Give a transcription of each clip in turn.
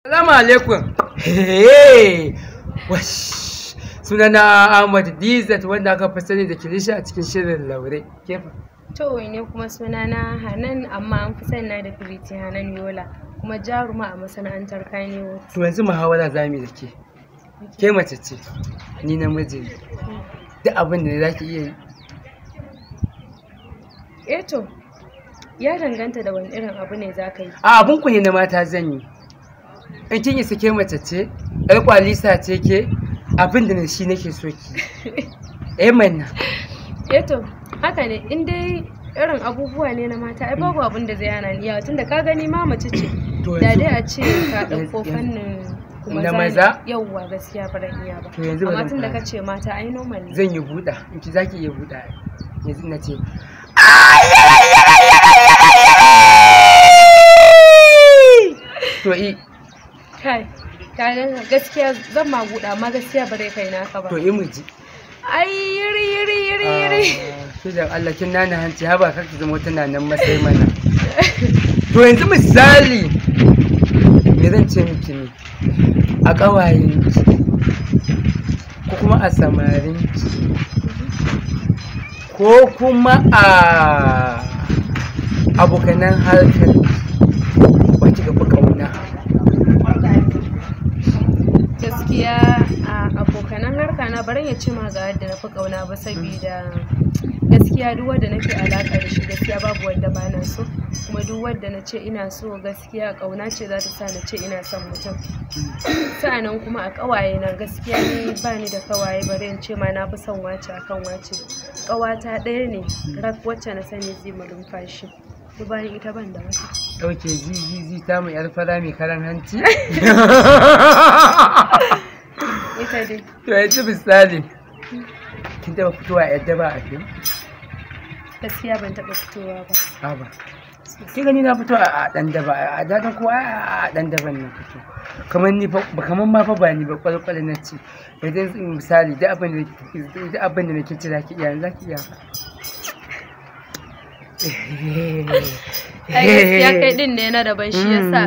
Salamu alaikum. Hey! Wash! Sunana Ahmad Dizat wanda aka fi sani da Kilishi a cikin shirin Laure. Kefa. To ne kuma sunana Hanan, amma an fi sani da Firiti Hanan Yola, kuma jaruma a masana'antar Kannywood. To yanzu muhawara za mu yi da ke. Ke mace ce, ni namiji ne. Duk abin da za ki iya yi. Eh to, ya danganta da wani irin abu ne za ka yi. A abun ku ne na mata zan yi. In kin isa ke mace ce, ƴar kwalisa ce ke, abin da shi nake so ki. Eh mana. Eh to, haka ne, in dai irin abubuwa ne na mata, ai babu abin da zai hana ni yawa, tunda ka gani ma mace ce. To Da yanzu dai a ce ka ɗauko fannin kuma Na ne. maza? Yauwa, gaskiya ba zan iya ba. To yanzu ba Amma zan tunda fara. ka ce mata, ai normal ne. Zan yi buɗa, in ki za ki iya buɗa. Yanzu na ce. To i, Kai, ka ga gaskiya zan ma buɗa, amma gaskiya ba zai kai naka ba. To i mu ji. Ai yiri yiri yiri yiri. Ki dan Allah kin nana hanci, haba kar ki zama wata nanan masai mana. To yanzu misali me zan ce miki ne? A ƙawayenki ko kuma a samarinki ko kuma a abokanan harkar wa kika fi ƙauna? Gaskiya a abokanan harka na baran ya ce ma ga yadda na fi ƙauna ba, saboda gaskiya duk wanda nake alaƙa da shi gaskiya babu wanda ba na so, kuma duk wanda na ce ina so gaskiya ƙauna ce za ta sa na ce ina son mutum. Sa'annan kuma a ƙawaye na gaskiya ni ba ni da ƙawaye bari in ce ma na fi son wace akan wace. Ƙawata ɗaya ne rak wacce na sani zai mu numfashi. To bayan ita ban da wata. Ɗauke zi zi zi ta mu yar fara mai karan hanci. Ita dai. To yanzu misali kin taɓa fitowa a yadda ba a fim? Gaskiya ban taɓa fitowa ba. Haba. Kin gani na fito a ɗan daba, a daɗin kowa a ɗan daban na fito. Kamar ni fa, kamar ma fa ba ni ba kwalkwal na ce. Yanzu misali duk abin da nake ce za ki iya, za ki iya ba. Ai gaskiya kai din ne na daban, shi yasa.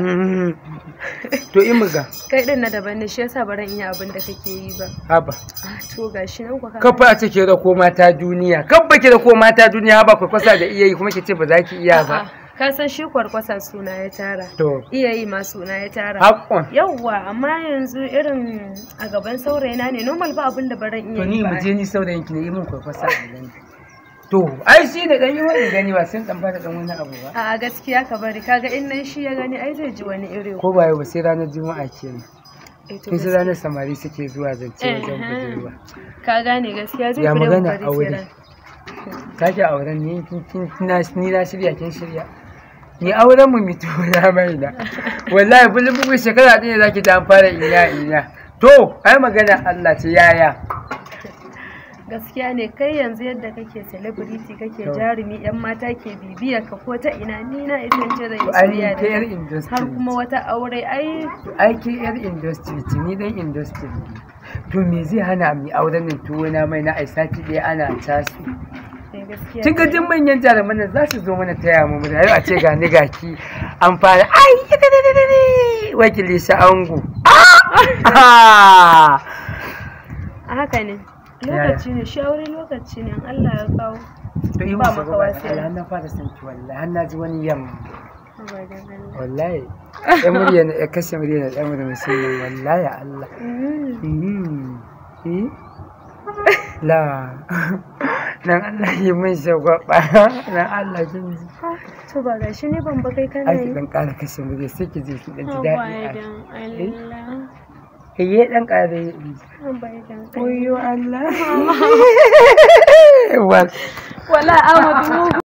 To in muga. Kai din na daban ne, shi yasa baran iya abin da kake yi ba. Haba. Ah to gashi nan kwa ka. Kafa a ce ki rako mata duniya. Kabba ki rako mata duniya, haba kwakwasa da iya yi kuma ki ce ba za ki iya ba. A'a, ka san shi kwarkwasa suna ya tara. To. Iya yi ma suna ya tara. Haƙƙon. Yawwa, amma yanzu irin a gaban saurayina ne normal ba abin da baran iya To ni yi ba. mu je ni saurayin ki ne yi min kwakwasa a gani. To ai shi ne dan yi wani gani ba sai dan bada dan wani abu ba. A'a gaskiya ka bari, kaga in nan shi ya gani ai zai ji wani iri. Ko ba yau ba sai ranar Juma'a kenan. Eh, to Kin san gaskiya. ranar samari suke zuwa zance wajen budurwa. Ka gane gaskiya zai Ya fi dai mu magana bari sai aure. ran. Sake auren ni kin kin ni na shirya kin shirya. Ni auren mu mito na mai na. Wallahi bulun bugu shekara ɗaya zaki ta an fara inya inya. To ai magana Allah ce yaya. Gaskiya ne, kai yanzu yadda kake celebrity kake To. jarumi, yan mata ke bibiya ka ko ta ina, ni na ita ce zan yi To ai soyayya da ke yar kai. industry. Har kuma wata aure ai. To ai ke yar industry ce, ni dan industry ne. To me zai hana mu auren nan tuwo na mai na ai sati ɗaya ana tasu. Eh, gaskiya. Kin ga duk manyan jaruman nan za su zo mana taya mu murna yau a ce ga ni ga ki an fara ai wakili sa ango. Ah! Haka ne. Lokaci ne, shi aure lokaci ne, in Allah ya kawo. To yi Ba musu makawa gaba sai Allah na fara san ki wallahi har na ji wani yamma. Haba dan Allah. Wallahi. Ya murya na ya kashe murya na ɗan murya musulmi wallahi Allah. Mm. Eh? La. Dan Allah yi min shagwaba. Dan Allah kin ji. Ah, to ba gashi ne ban ba kai kana Ai ki yi. dan ƙara kashe murya sai ki je ki dan ji Haba daɗi. A. dan Allah. Eh dan ƙara yi. Haba dan Allah. Oyo Allah. Wal. Wala Ahmadu.